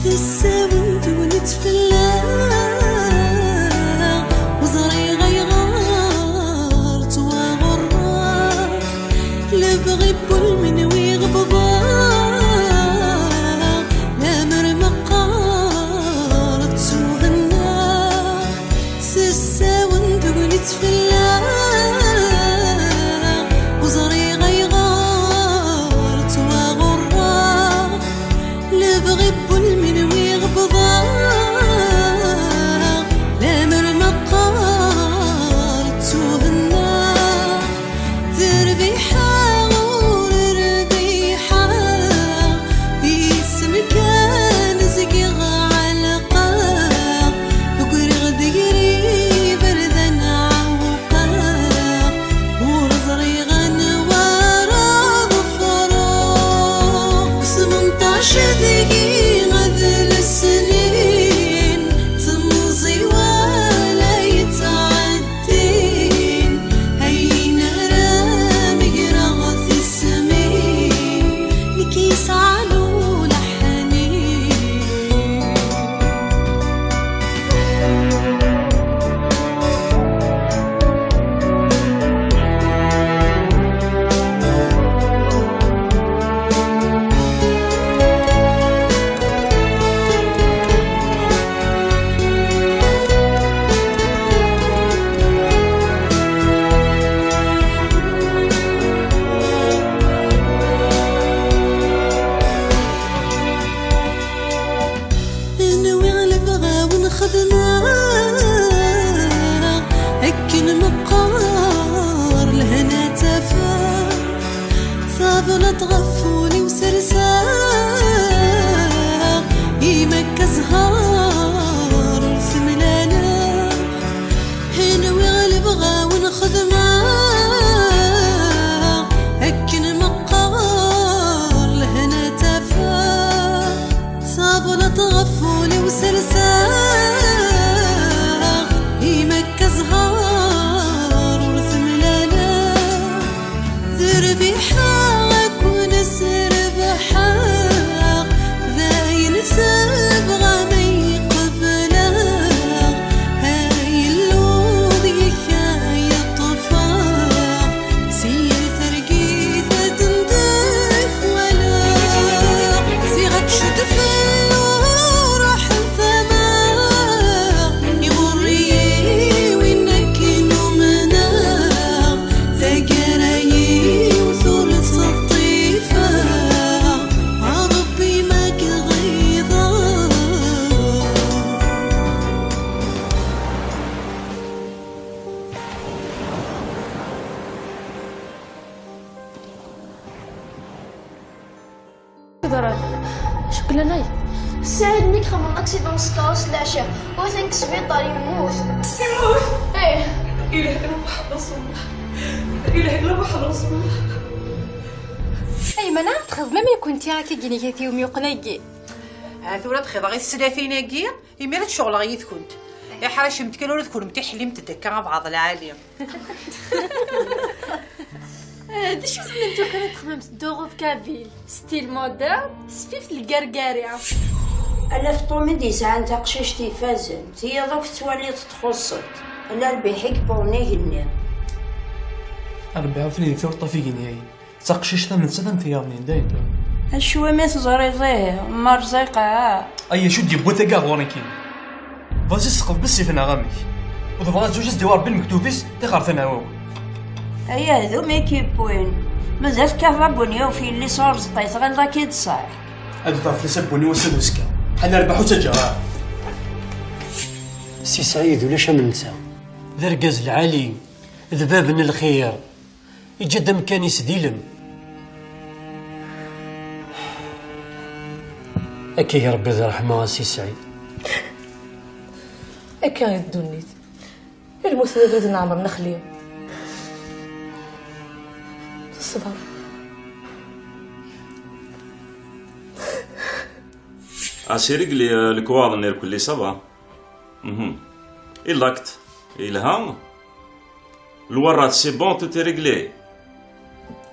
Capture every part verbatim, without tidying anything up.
Tessawen tegnit fell-aɣ, ur ẓriɣ ayɣer ttwaɣurreɣ. Lebɣi n wul menwi ɣebḍeɣ, lemmer meqqar ttuhennaɣ. Tessawen tegnit fell-aɣ, ur ẓriɣ ayɣer ttwaɣurreɣ. Lebɣi n wul menwi ɣebḍeɣ, lemmer meqqar ttuhennaɣ. Terbiḥa ur rbiḥa, isem kan zgiɣ ɛelqeɣ, ggriɣ-d gar iberdan ɛewqeɣ, ur ẓriɣ anwa ara ḍefreɣ. Smenṭac deg-i d lesnin, temẓi wala yettɛeddi. Din, ayen ara megreɣ tismin, nekk yesɛan ulaḥni. Nwiɣ lebɣa-wen xedmeɣ, akken meqqar lehna tafeɣ. Tablaḍt ɣef wul-iw serseɣ, imakka zzher ur t-mlaleɣ. Nwiɣ lebɣa-wen xedmeɣ, akken meqqar lehna tafeɣ. Tablaḍt ɣef wul-iw serseɣ, imakka zzher ur t-mlaleɣ. Terbiḥa akk nesrebḥeɣ, d ayen sebɣa ma iqebleɣ, ay Illu deg-k ay ṭṭfeɣ, si yir targit ad ndek walaɣ, ziɣ ad tcud fell-i ruḥ tama, iɣurr-iyi win akken umneɣ. Taggara yiwet ur tt-ṭṭifeɣ, a Ṛebbi ma k-ɣiḍeɣ. Ḍran. Cuklan ay. Sɛid mi ixemmem aksidan s tkeṛṛust leɛca, watan deg sbiṭar yemmut. Yemmut? Ih. Ilahi illa Muḥemmed Rasulullah. Ilahi illa Muḥemmed Rasulullah. Ay mana txedmem i kunti akka ginigat i umyuqen-agi? Ha tura txiḍeɣ i teslatin-agi, imir ad ceɣleɣ yid-kunt. Iḥracem-d kan ula d kunemti ḥellimt-d akka abɛaḍ lɛali. Eh, d acu tennam tukan ad texdem s dduɣud kabil, stil moderne, s fift lgergari. Ala Feṭṭum i d-yesɛan taqcict ifazen, tiyaḍ akk tettwaliḍ txuṣṣ-d. Ala Rbiḥ i yewwḍen igenni. Rbiḥ ur ten-yeffi uṭṭaf igenyayen. D taqcict am nettat am tiyaḍ-nni, dayen tura. Acu imi teẓriḍ ihi, ma rẓiqa? Ay acu d-yewwi tagi ɣur-nekkini? Vas-i sqeḍ bessif neɣ amek? Ur tebɣa ad tzuǧ as-d-iwa Rebbi lmektub-is, tixer tanɛawi. Ay ahdum i k-yewwin. Mazal tekkateḍ abuni ɣef yelli-s ur ẓeṭṭ, tɣileḍ ad k-id-ṣaḥ. Ad ḍeɛ fell-as abuni wass d uzekka. Ḥala rrbeḥ ur ttaǧǧa ara. Si Sɛid ulac am netta. D argaz lɛali, d bab n lxir. Iǧǧa-d amkan-is d ilem. Akka i Rebbi d ṛṛeḥma a Si Sɛid. Akka i ddunit. Lmut d abrid n Ɛmer Nexli. Ṣṣber. Asireg li, euh, lekwaɣeḍ n irkelli, ça va. Mhm. Et l'acte, yelha. Lwarrat, c'est bon, tout est réglé.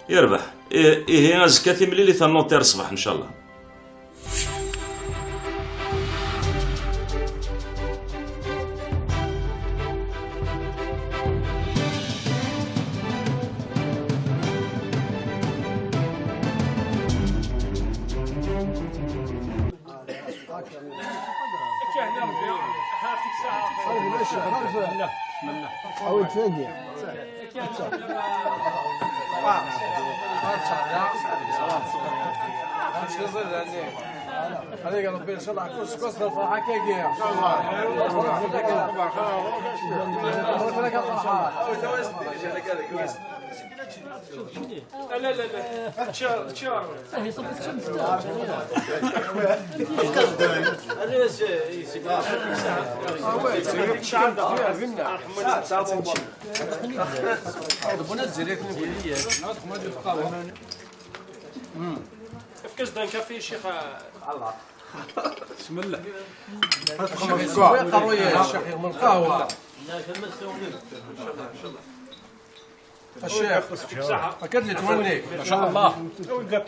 Yerbeḥ. I-, ihi azekka timlilit ar notaire ṣṣbeḥ, ncallah. كاين ربي. عاود تلاقي. هذيك ربي ان شاء الله كل سكوس الفرحه كاكيا. لا، لا، لا، لا. تشار، تشار. افكاس دان كافي شيخ. بسم الله. الشيخ يسوي قهوة، يا الشيخ يغمر القهوة. الشيخ، هكا اللي تولي، ما شاء الله. هكا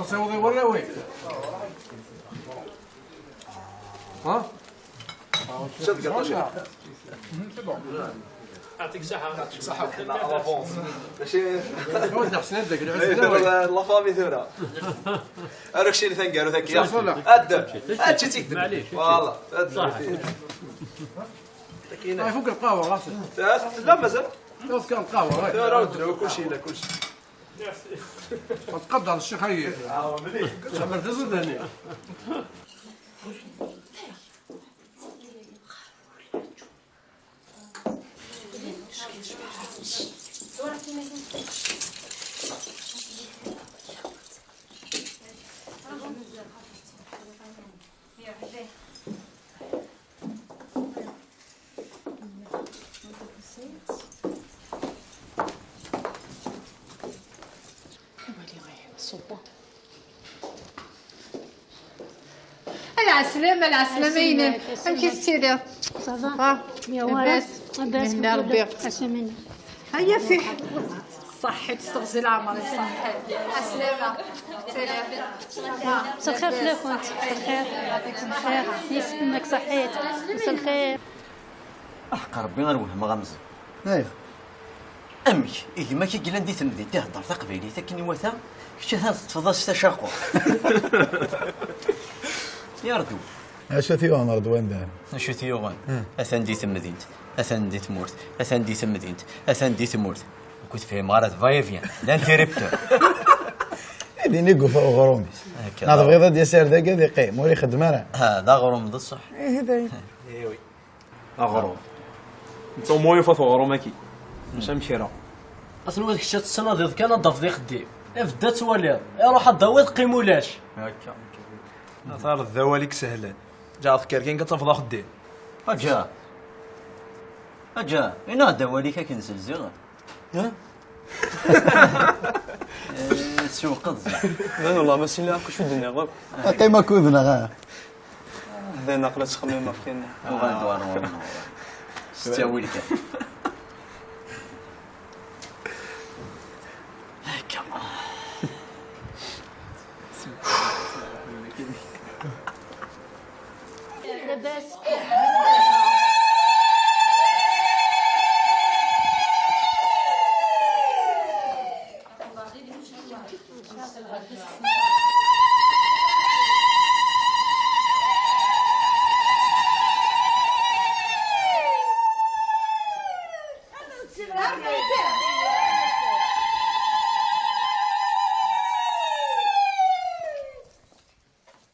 تسوي ولا وي؟ ها؟ شد قطوشة. يعطيك الصحة. يعطيك الصحة. لا، لافونس. ماشي. ولد حسين، داك العيد. لا، لا، لا، فامي ثورة. أروك شي اللي تنقالو ذاك يا. صح، صح. أدب. هادشي تيكذب. معليش. والله. أدب. صح. هاي فوق القهوة، راسي. لا، لا، مازال. شوف كان القهوة، هاي. لا، راه دراو كلشي، لا، كلشي. تقدر الشيخ، هاي. شغل تزود هني. العسلامة، العسلامة، عسلامة. أمك تسيري؟ صافا؟ يا لاباس؟ لاباس، الحمد لله. هيا فيه. صحيت، استغزي العمر، صحيت. عسلامة. سلام. مساء الخير فلاكنت. مساء الخير. يسلمك، صحيت. مساء الخير. أحق ربي غير وهمغ أمزن. أيوه. أمك، إ gma-k i yellan di temdint ihedder taqbaylit akken iwata, kečč atan teṭṭfeḍ-as tacaqquṛt. Ya Ṛedwan. Acu t-yuɣen Ṛedwan da? Acu t-yuɣen? Atan di temdint, atan di tmurt, atan di temdint, atan di tmurt. Ur k-fhimeɣ ara, d va-et-vient, d interrupteur. Din i yufa uɣrum-is. Neɣ tebɣiḍ ad d-yas ar dagi ad iqqim, ur ixeddem ara? Ha, d aɣrum d ṣṣeḥ. Ihi dayen. Aɣrum. Netta umuɣ yufa-t uɣrum-agi. Maca am kra. Aten wa d kečč ad tettnadiḍ kan ad d-tafeḍ ixeddim. Ibedd ad twaliḍ. Iruḥ ad d-tawiḍ, qqim ulac. Akka. Ad tareḍ d awal-ik sehlan. Ǧeɛ tefker kan ad tafeḍ axeddim. Aǧa. Aǧa, ini-aɣ-d awal-ik akken zelziɣ. Ha? Eh, tsewqeḍ. Ih, wallah, ma sliɣ akk acu d-nniɣ akk. Qqim akud-neɣ, ha? Dayen aql-i ttxemmimeɣ kan. Uɣal-d ɣer ɣur-neɣ. S ttawil kan. Akka. Labas.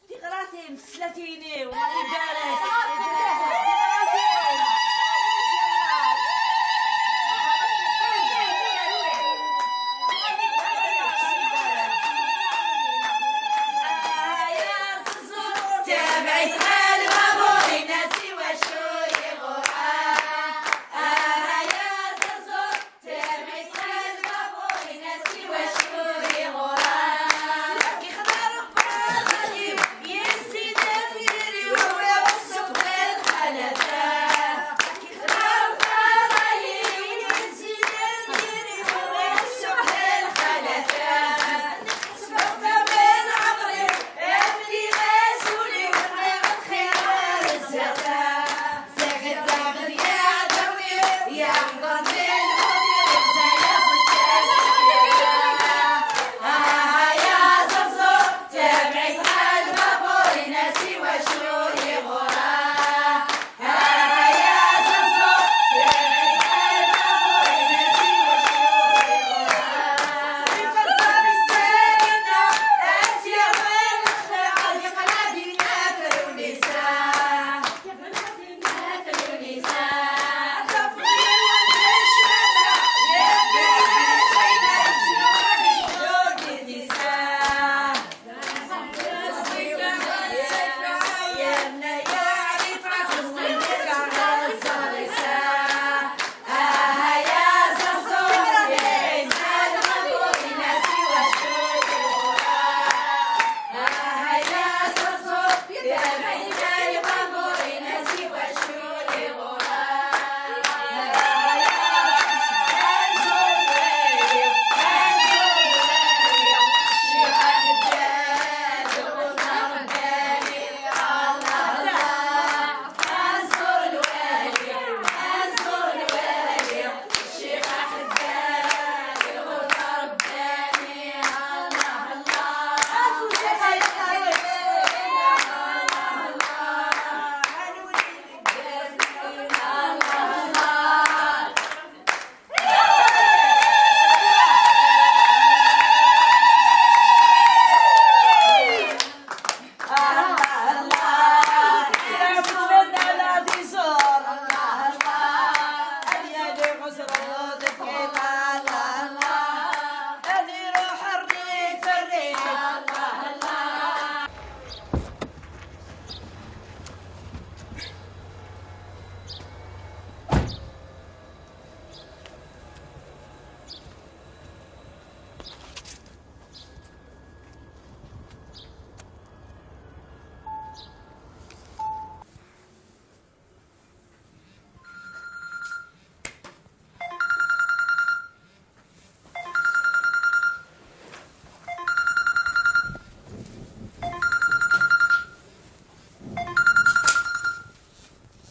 Tiɣratin, teslatin-iw, Allah ibarek. Tiɣratin.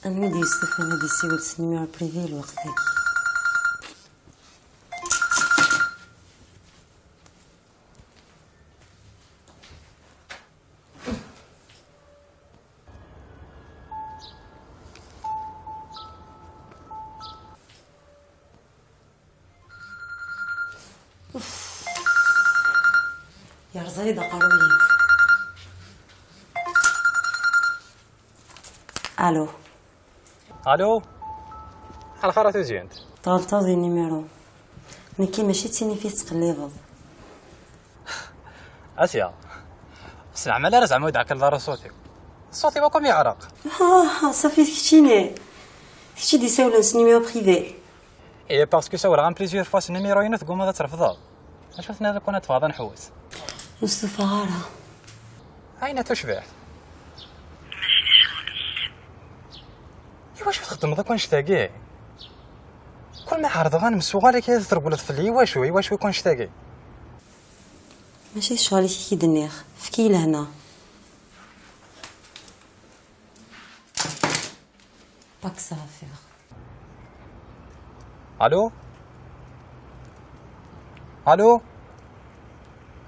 Anwa i d-yestufan ad yessiwel s numéro privé lweqt-agi? Yerẓa-yi-d aqerruy-iw. Allô. Allô. Ɛelxir a tuzyant. Tɣelṭeḍ di numéro. Nekki mačči d tin i tettqellibeḍ. Asya, s leɛmal ara zeɛma ur d-ɛqileḍ ara ṣṣut-iw. Ṣṣut-iw akk am yeɛreq. Ah, ah, ṣafi d keččini. D kečč i d-isawlen s numéro privé. Et parce que sawleɣ-am plusieurs fois s numéro-inu, teggumaḍ ad trefdeḍ. Acu tenniḍ lukan ad tebɣeḍ ad nḥewwes? Ur stufaɣ ara. Ɛyin a tucbiḥt. Iwacu txeddmeḍ akk annect-agi? Kul ma ɛerḍeɣ ad nemsuɣal akka ad trewleḍ fell-i. Iwacu, iwacu akk annect-agi? Mačči d ccɣel-ik i k-d-nniɣ. Efk-iyi lehna. Pas que ça va faire. Allô? Allô?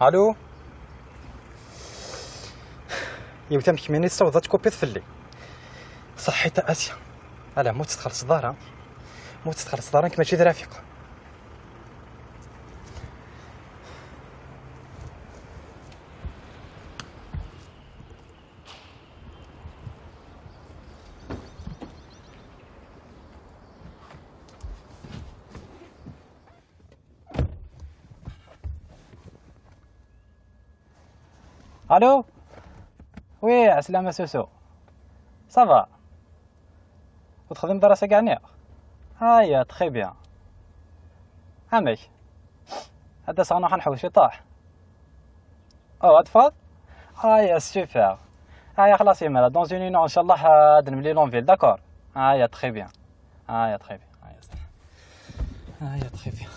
Allô? Yiwet am kemmini tessawḍeḍ ad tkupiḍ fell-i. Ṣaḥḥit a Asya. Ala, ma ur tt-txellṣeḍ ara, ma ur tt-txellṣeḍ ara, nekk mačči d Rafiq. Allô? Oui, ɛeslama Susu. Ça va? Ur texdimeḍ ara ass-agi ɛni? Aya, très bien. Amek? Ad d-aseɣ ad nruḥ ad nḥewwes ciṭuḥ. Oh, ad teffɣeḍ? Aya, super. Aya, xlaṣ imir. Dans une heure, inchallah, ad nemlil en ville, d'accord? Aya, très bien. Aya, très bien. Aya, صح. Aya, très bien.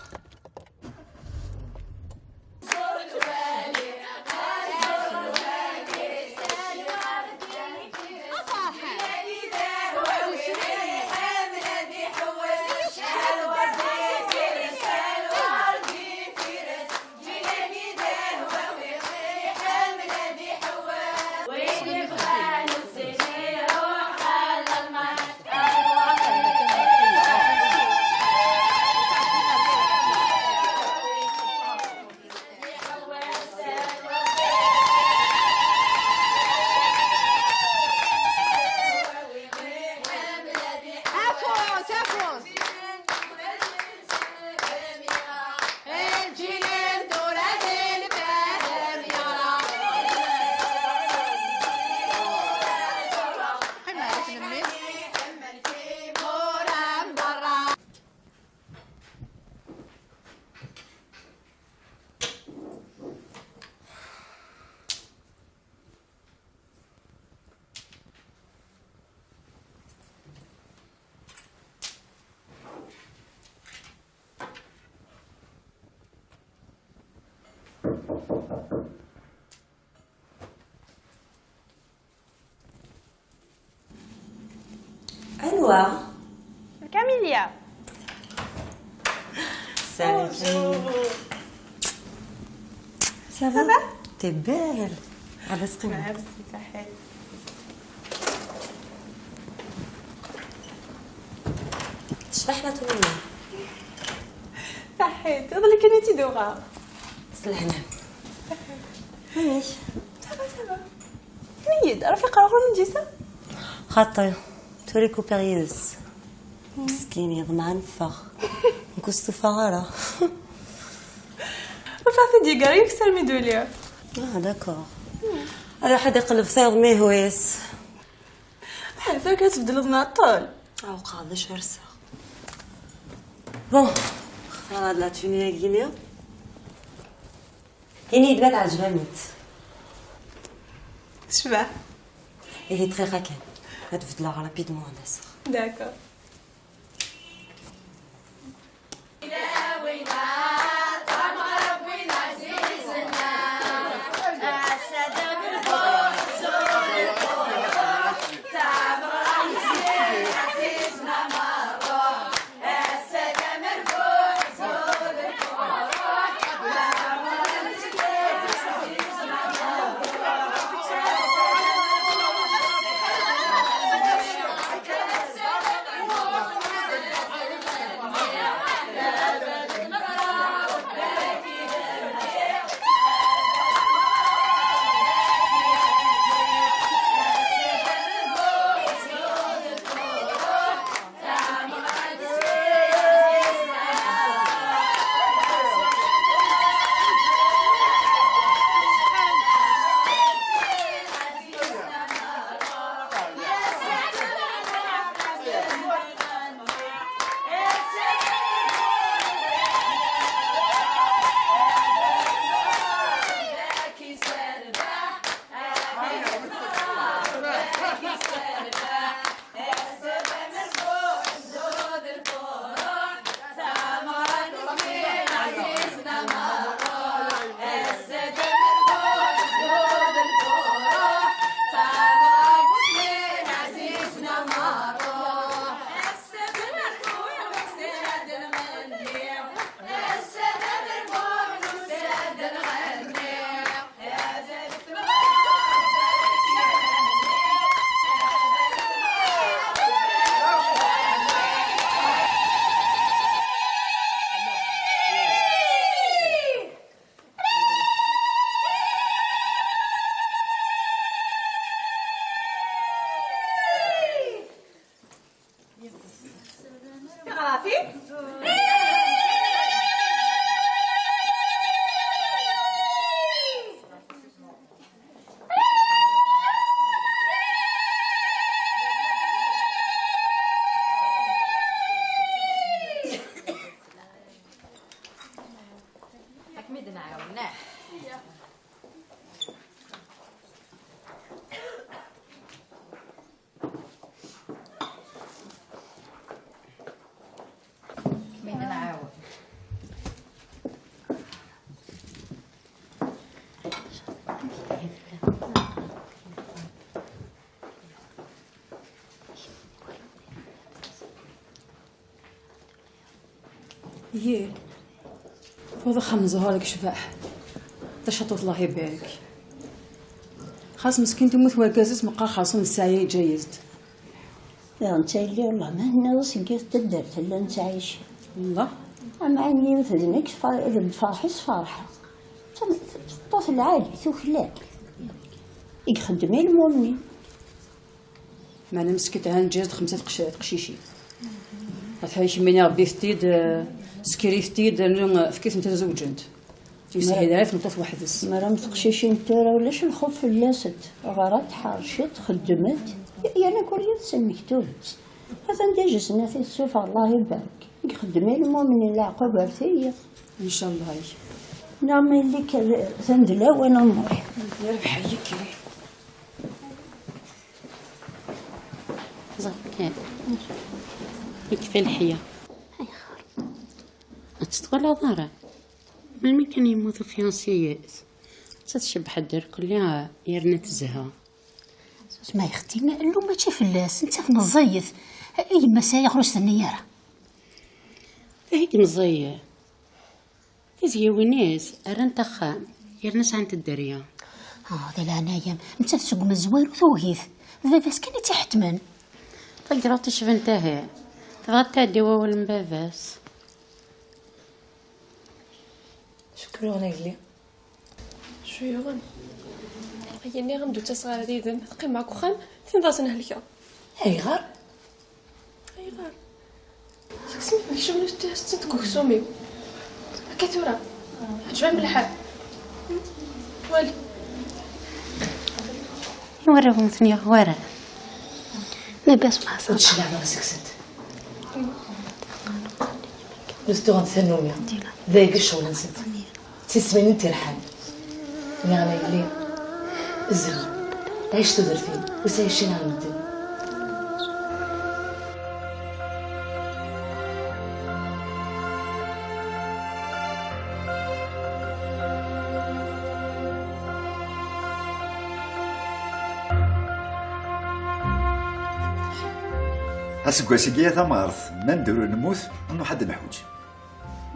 Anwa? Camilla. Salut. Bonjour. Ça va? Ça va? T'es belle. Ala sqima. Merci, صحيت. Tecbeḥ la tenna. صحيت. هذا اللي كان يتدوغا. Slehna. Amek? Ça va, ça va. Ini-d, Rafiq, ɣur-m n ǧisa? Xaṭi, tura kupiɣ yid-s. Meskin, yeḍmeɛ ad neffeɣ. Nekk ur stufaɣ ara. Rufaɣ-t-id yeggar yif sarmi d-uliɣ. Ah, d'accord. Ad iruḥ ad iqelleb tiḍ mi ihwa-yas. Ḥader kan tbeddleḍ nɛeṭṭel. Ɛewqeɣ d acu rseɣ. Bon, xtareɣ-d la tenue-agi-nni. Ini-yi-d ma teɛǧeb-am-id. Tecbeḥ. Ihi dqiqa kan. Ad beddleɣ rapidement ad aseɣ. D'accord. Ihi, waḍ axxam n Ẓuhur deg ccbaḥ. Tacaṭut, Allah ibarek. Xas meskint, yemmut wergaz-is meqqar xerṣum d ssaɛa yeǧǧa-yas-d. Daɣen d tayelli, wallah, ma tenniḍ-as deg taddart llan ttɛicin. Wallah. Amɛin yiwet d nekk, tfa-, d lferḥ-is ferḥeɣ. Teṭṭut lɛali, tuklal. I ixeddem i lmumnin. Meɛna meskint, ha neǧǧa-as-d xemsa teqc-, teqcicin. Ɣef kemmini, ṛebbit-t-id, eh, skerit-t-id, rnu, eh, efk-itent ad zewǧent. Yeshil ara tmeṭṭut weḥd-s. Mara m teqcicin tura, ulac lxuf fell-asent. Ɣrant, ḥercent, xeddment. Yerna kul yiwet s lmektub-is. Atan déjà snat i tessufeɣ, Allah ibarek. I ixeddem i lmumnin leɛqub ar tili. Ncallah. Neɣ ma yella kan, atan d lawan, a Muḥ. Yerbeḥ-iyi kri. Ẓer kan. Yekfa leḥya. Ayɣer? Ad tt-twalaḍ ara. Melmi kan yemmut ufiansi-is, nettat tcebbeḥ-d irkelli yerna tezha. Sus ma yexti, llu mačči fell-as, nettat meẓẓiyet. I yemma-s ayɣer ur s-tenni ara? Ihi meẓẓiyet. Tizyiwin-is rrant axxam, yerna sɛant dderya. Ah, di leɛnaya-m, nettat seg umezwaru tugi-t. D baba-s kan i tt-iḥettmen. Tagraḍt icban tahi. Tebɣa ad tɛeddi wawal n baba-s. Cukru ɣna yelli. Cuyuɣen. Ay nniɣ-am-d ur ttaseɣ ara yid-m, ad qqimeɣ deg uxxam, tin d asen helkeɣ. Ayɣer? Ayɣer? Seg asmi d-nekcem nutni-as-tt-id deg uksum-iw. Akka tura, ɛǧeb-am lḥal. Wali. Iwala ur ten-yuɣ wara. Labas ma ur tecliɛeḍ ara seg-sent. Nutni uɣent tannumi. D ayagi ccɣel-nsent. D tismanin tirḥan. Nniɣ-am a yelli, zhu, ɛic tudert-im, ur sɛi cci ar medden. Aseggas-agi a tamɣart, ma nedder ur nemmut, nruḥ ad nḥuǧ.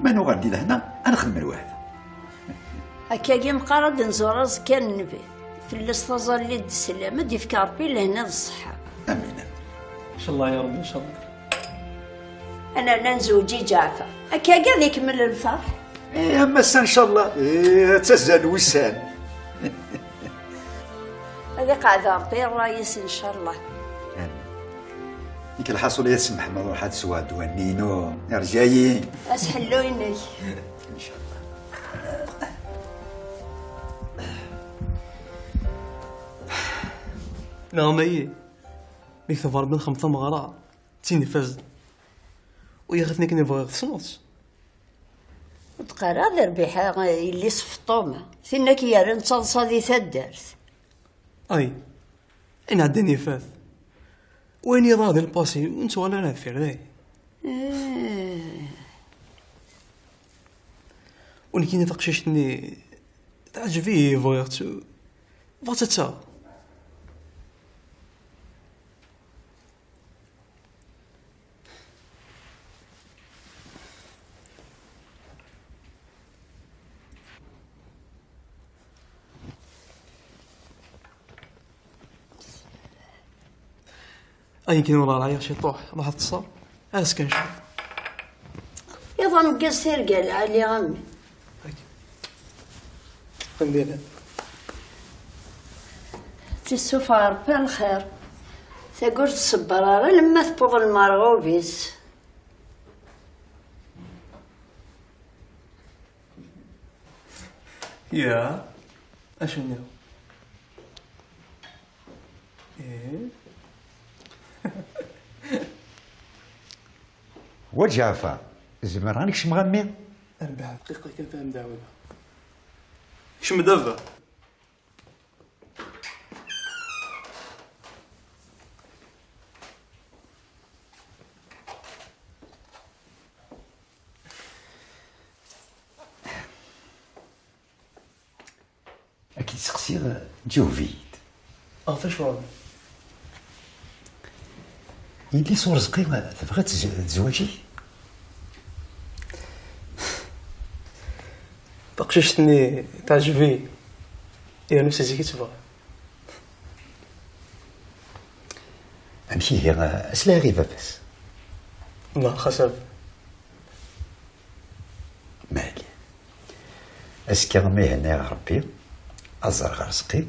Ma nuɣal di lehna, ad nexdem lweɛda. Akkagi meqqar ad d-nzuṛ aẓekka n nnbi. Fell-as taẓallit d sslam, ad d-ifk Ṛebbi lehna d ṣṣeḥḥa. Amin, amin. Ncallah ya Ṛebbi, ncallah. Ad nerna nezweǧ i Ǧaɛfar. Akkagi ad ikemmel lferḥ. Eh, a massa, ncallah. Eh, ad tazzal wussan. Ad iqeɛɛed Ṛebbi ṛṛay-is, ncallah. Amin. Nekk lḥaṣul, ya Si Mḥemmed, ruḥ ad tesweḍ ddwa-nni-inu. Irǧa-yi. Aseḥellu-inek. Ncallah. Neɣ mayi, mi ketbeɣ Ṛebbi nexdem tameɣra, d tin ifazen. U yaxi akken i bɣiɣ tessneḍ-tt. Ur d-qqar ara d rrbiḥa, yelli-s Feṭṭuma, tin akk yerran d taḍsa di taddart. Ay, ayen ɛeddan ifat. Wayen yeḍra di lpasi, ur nettuɣal ara deffir dayen. Eh. U nekkini taqcict-nni teɛǧeb-iyi, bɣiɣ-tt, bɣiɣ-tt ad tt-aɣeɣ. Ayen kan, ur ɛyiɣ ciṭuḥ, ma teṭṭseḍ, ad as-kan cwiṭ. Iḍ ameggaz, tirga lɛali a mmi. Qqim dinna. Tissufeɣ Ṛebbi lxir. Tagi ur tṣebber ara lemma tewweḍ lmerɣub-is. Ya, acu-nni? Ih. Wa Ǧaɛfar, zemreɣ ad nekcem ɣer mmi? Rbeḥ dqiqa kan, fhem dɛwada. Kcem-d a baba. Seqsiɣ, ǧaweb-iyi-d. Ɣef acu? Yelli-s Urezqi tebɣa ad tez-, tzewwaǧ-ik? Taqcict-nni teɛǧeb-iyi, yernu si zik i tt-bɣiɣ. Amek ihi, a s-laɛi i baba-s? Neɣ xas a Mali. Azekka ma ihenna-yaɣ Ṛebbi, ad ẓreɣ Arezqi,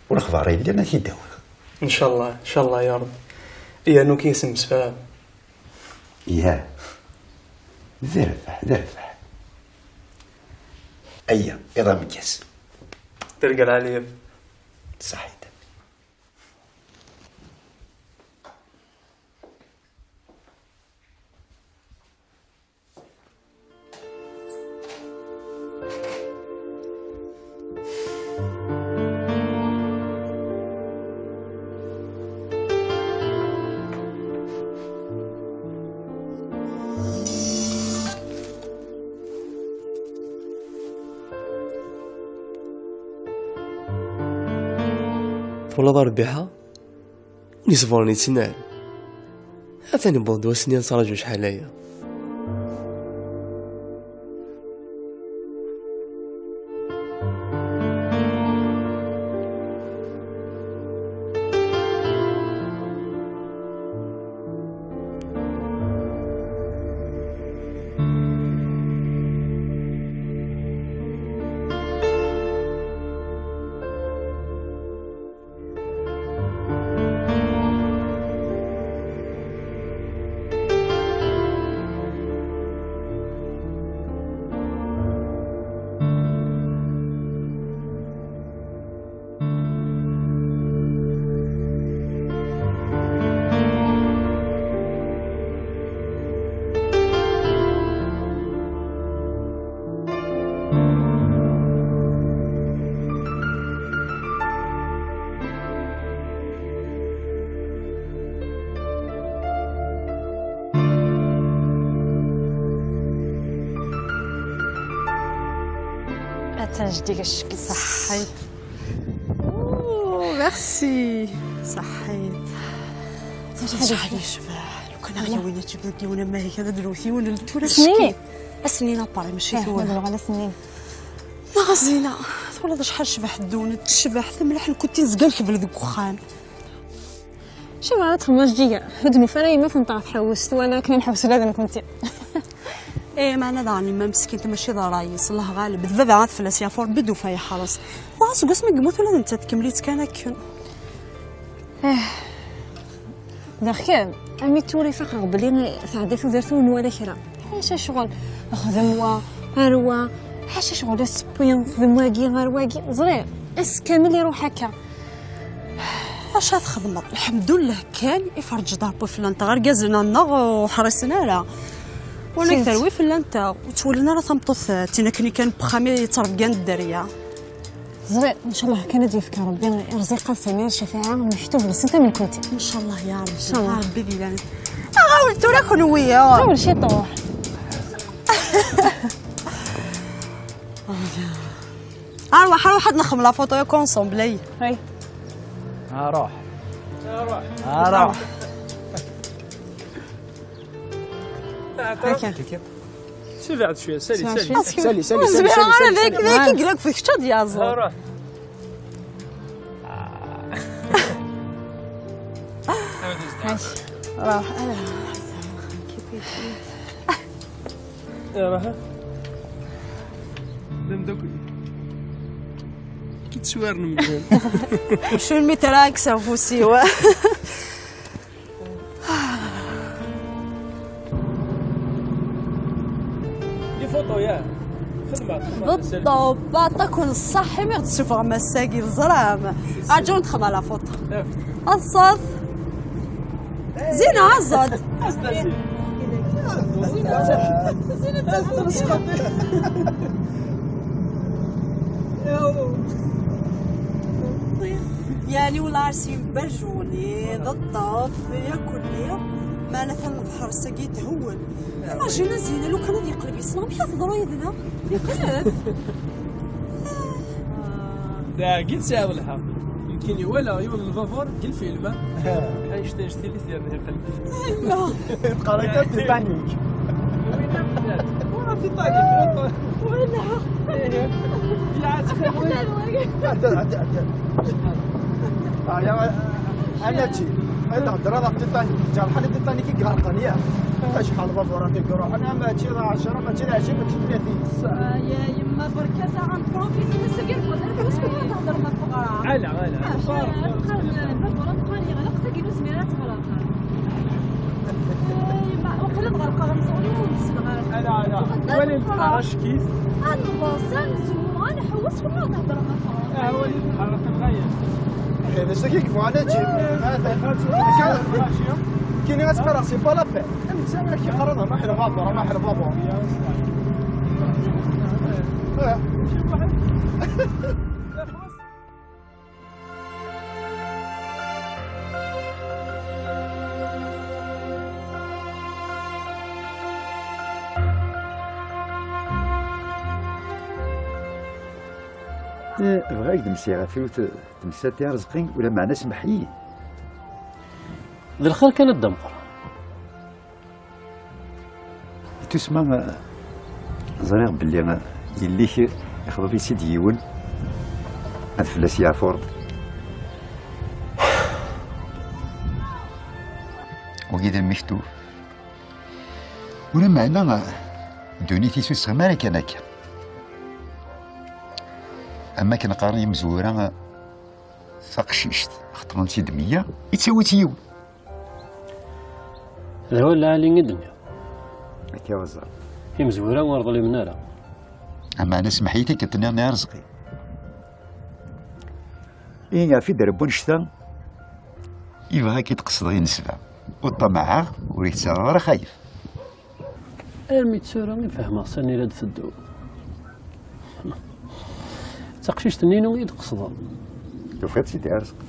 u lexbar yellan ad t-id-awiɣ. Ncallah, ncallah ya Ṛebbi. Yernu ki yesmesfaham. Ya. D rrbeḥ, d rrbeḥ. Ayya, iḍ ameggaz. Tirga lɛaliya. Ṣaḥit. Twalaḍ a Rebbiḥa? Win iṣebren yettinal. Atan yewweḍ-d wass-nni ad nettṛaǧu acḥal aya. Atan jeddi-k ccekk. Ṣaḥḥit. Oh, merci. Ṣaḥḥit. Ṣaḥḥit. Acḥal yecbeḥ. Lukan aɣ-yawin ad tjebdeḍ yiwen amahik, ad d-newwet yiwen n tura. Asmi? Ass-nni n apari, mačči tura. Neɣ a Zina, twalaḍ acḥal tecbeḥ ddunit, tecbeḥ tamlaḥ, nekkenti nezga nkemmel deg uxxam. Acu ara txedmeḍ a Jeǧǧiga? Ur d-nufi ara yemma-tneɣ ɣer tḥewwest, wala akken ad nḥewwes ula d nekkenti. Eh, meɛna daɣen yemma meskint mačči d ṛṛay-is, Allah ɣaleb, d baba ad fell-as yeɛfu Ṛebbi, d ufa yeḥreṣ. Wa seg wasmi yemmut ula d nettat tkemmel-itt kan akken. Eh, daɣ kan, armi d tura i faqeɣ belli tɛedda tudert ur nwala kra. Ḥaca ccɣel, xdem wa, ar wa, ḥaca ccɣel, asewwi, xdem wagi, ar wagi. Ẓriɣ, ass kamel iruḥ akka. Acu ad txedmeḍ? Lḥemdullah kan, iferǧ-d Ṛebbi fell-anteɣ. Irgazen-nneɣ ur ḥrisen ara. Wala terwi fell-anteɣ. Ur ttwalin ara tameṭṭut, eh, tin akken kan n wexxam i yettrebgan dderya. Ẓriɣ, ncallah kan ad yefk Ṛebbi irẓiqat Samir Cafɛa mektub-nsent am nekkenti. Ncallah ya Ṛebbi. Ncallah. A Ṛebbi di lɛali. Aɣawel tura kenwi, ya. Ɣawel ciṭuḥ. Arwaḥ, arwaḥ ad nexdem la photo yakk ensemble, ay. Ay. Aruḥ. Aruḥ. Akka. Sibeɛd cwiya, sali, sali. Sali, sali, sali, sali, sali. Ur zmireɣ ara, d ayagi, d ayagi i ilaq kečč ad yaẓeḍ. Aruḥ. Ruḥ, ala. Ruḥ. D amdakkel. Ki teswarem mgal. Acu mi traksa ufus-iw? Di foto, ya. Xedmeɣ, xedmeɣ. Beṭṭu, baṭa kun ṣṣaḥ imi ɣ-d-tessufɣem ass-agi, teẓram. Aǧu nexdem la foto. Aẓet. Zina, aẓet. Zina, aẓet. Yani, wala arsim berjuni, d ṭṭaf, ya kulli, ma ana tan ḍher sagi thewwel. Imagine a Zina, lukan ad yeqleb yes-neɣ, amek ad teḍru yid-neɣ? Yeqleb? Ah. Dagi tesɛiḍ lḥeqq. Nekkini walaɣ yiwen n lbabur deg lfilm. Anect anect-nni yerna iqelleb. Teqqar akka Titanic. Wala Titanic. Wala. Ɛedda, ɛedda, ɛedda. Ah, ya, anati. Ad tehder ɣef Titanic. Ǧerḥen Titanic i iɣerqen, ya. Acḥal lbaburat i iruḥen, mačči d ɛecṛa, mačči d ɛecrin, mačči d tlatin. Ah, ya yemma, berka ta, nprofiti, ma sagi neffeɣ, d acu ara tehder ma tɣerq? Ala, ala. Ah, lbaburat, lbaburat yeɣleq, tagi ur nezmir ad teɣleq. Ah, yemma, waqila ad ɣerqeɣ, nẓul ur nesleɣ ara. Ala, ala. Wali lqaṛa ckit. Ad nḍes, ad nzewwer, ad nḥewwes, wala ad tehder ma tɣerq. Ah, wali lqaṛa, tebɣa-yas. Kien ass-agi yebɣan ad jim. Kini ad teqqareɣ c'est pas la peine. Netta ara k-iqqaren ruḥ lbabuṛ, ruḥ lbabuṛ. Eh. Eh, bɣiɣ ad k-d-mmektiɣ ɣef yiwet temsalt i Arezqi, ulameɛna semmeḥ-iyi. D lxir kan a Dda Meqqran. Tusma, ẓriɣ belli yelli-k ixḍeb-itt-id yiwen, ad fell-as yeɛfu Ṛebbi. Wagi d lmektub. Ulameɛna ddunit-is ur tesɣim ara kan akka. Am akken qqaren yimezwura, taqcict xeṭṭren-tt-id meyya, ittawi-tt yiwen. D awal lɛali i d-tenniḍ. Akka i ẓer. Imezwura ur ḍlimen ara. Ameɛna semmeḥ-iyi tikkelt-nniḍen i Arezqi. Ihi ɣef i d-rebbu annect-a, yebɣa ad k-id-qesdeɣ i nesba. Ur ṭṭamaɛeɣ, ur k-ttaraɣ ara xayef. Armi d tura i fehmeɣ sani la d-tedduḍ. D taqcict-nni-inu i d-qesdeɣ. Tufiḍ-tt-id i Arezqi?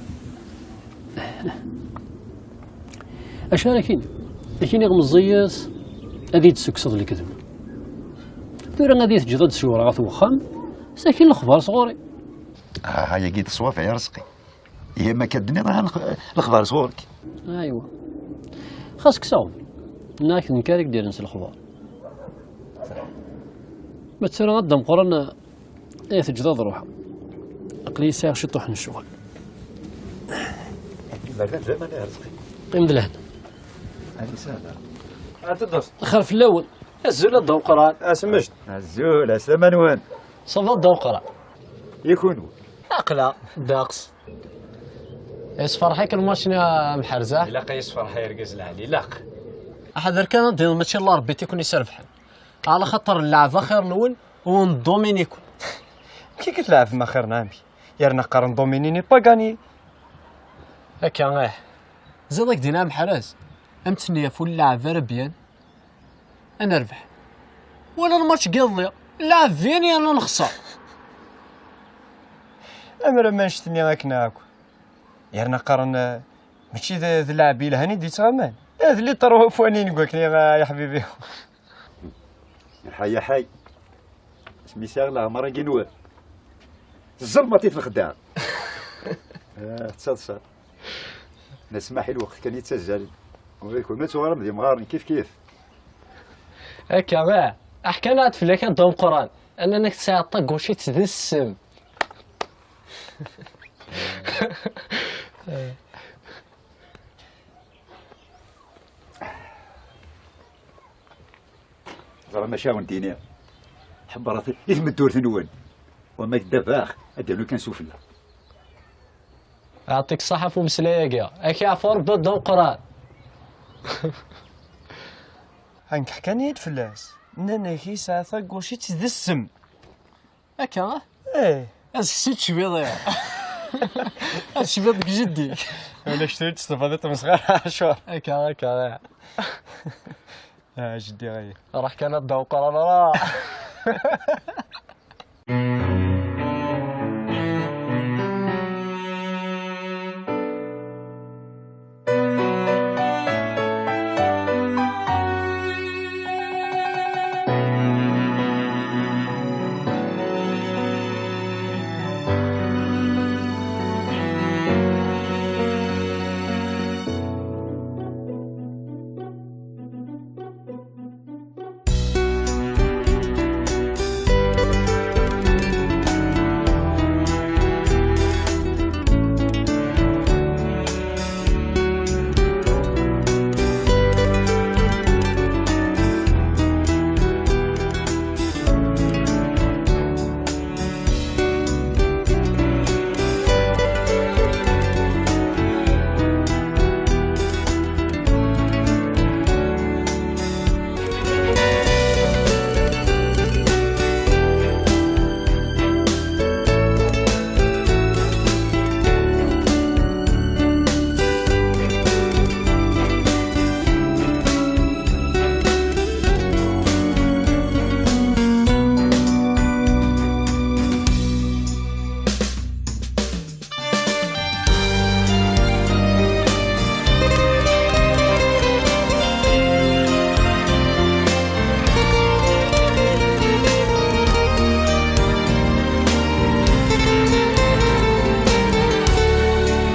Acu ara k-iniɣ? Ad k-iniɣ meẓẓiyet, ad iyi-d-tessukkseḍ lekdeb. Tura ad iyi-teǧǧeḍ ad d-ssiwreɣ ɣef wexxam, sakin lexbar sɣur-i. Ah, ayagi d ṣṣwab a Arezqi. Ihi ma akka d-tenniḍ, aha, lex-, lexbar sɣur-k. Aywa. Xas kkseɣ. Nniɣ-ak d nekk ara k-d-irren s lexbar. Ma d tura a Dda Meqqran, eh, teǧǧeḍ ad ruḥeɣ. Aql-iyi sɛiɣ ciṭuḥ n ccɣel. Iberdan d laman a Arezqi. Qqim d lehna. Ad isahel. Ad teddust. Xir fell-awen. Azul a Dda Meqqran. Asemmejd. Azul, aslama-nwen. Ça va a Dda Meqqran? I kunwi? Aql-aɣ ddeqs. Yessefreḥ-ik lmatch-nni a Mḥerza? Ilaq ad yessefreḥ argaz lɛali, ilaq. Aḥader kan ad d-tiniḍ mačči d Larebbi i ken-iserbeḥen. Ɛla xaṭer nleɛɛeb axir-nwen u ndomini-ken. Amek i tleɛbem axir-nneɣ, amek? Yerna qqaren dominer n'est pas gagner. Akka, ih. Ziḍ ak-d-yenna Mḥerrez, am ttenni ɣef ur nleɛɛeb ara bien, ad nerbeḥ. Wala lmatch n yiḍelli, nleɛɛeb bien yerna nexṣer. Amer ma annect-nni akken akk. Yerna qqaren, eh, mačči d, d lɛeb yelhan i d-yettɣaman. Eh, d les trois points-nni deg wakken, eh, ya ḥbibi. Ḥay, ḥay. Asmi sɛiɣ leɛmer-agi-nwen. Tzelmeḍ i t-nxeddeɛ. Ah, d taḍsa. Nasmaḥ i lweqt kan yettazzal. Urikum ad tuɣalem d imɣaren kif kif. Akka, ah, aḥkan-aɣ-d fell-ak a Dda Meqqran. Annan-ak tesɛiḍ tagucit d ssem. Ẓra maca awen-d-iniɣ, ḥebbret i tmeddurt-nwen, wama ddabex, ad d-yernu kan sufella. Yeɛṭik ṣṣeḥḥa ɣef umeslay-agi. Ak-iɛfu Ṛebbi a Dda Meqqran. Hank ḥkan-iyi-d fell-as. Nnan-ak yesɛa tagucit d ssem. Akka, ah? Eh. Ad seksu tecbiḍ, eh. Ad tecbiḍ deg jeddi. Ulac tura tettebadiḍ mesɣar, Ɛacur. Akka, akka, eh. Ah, jeddi, ay. Ruḥ kan a Dda Meqqran, ruḥ.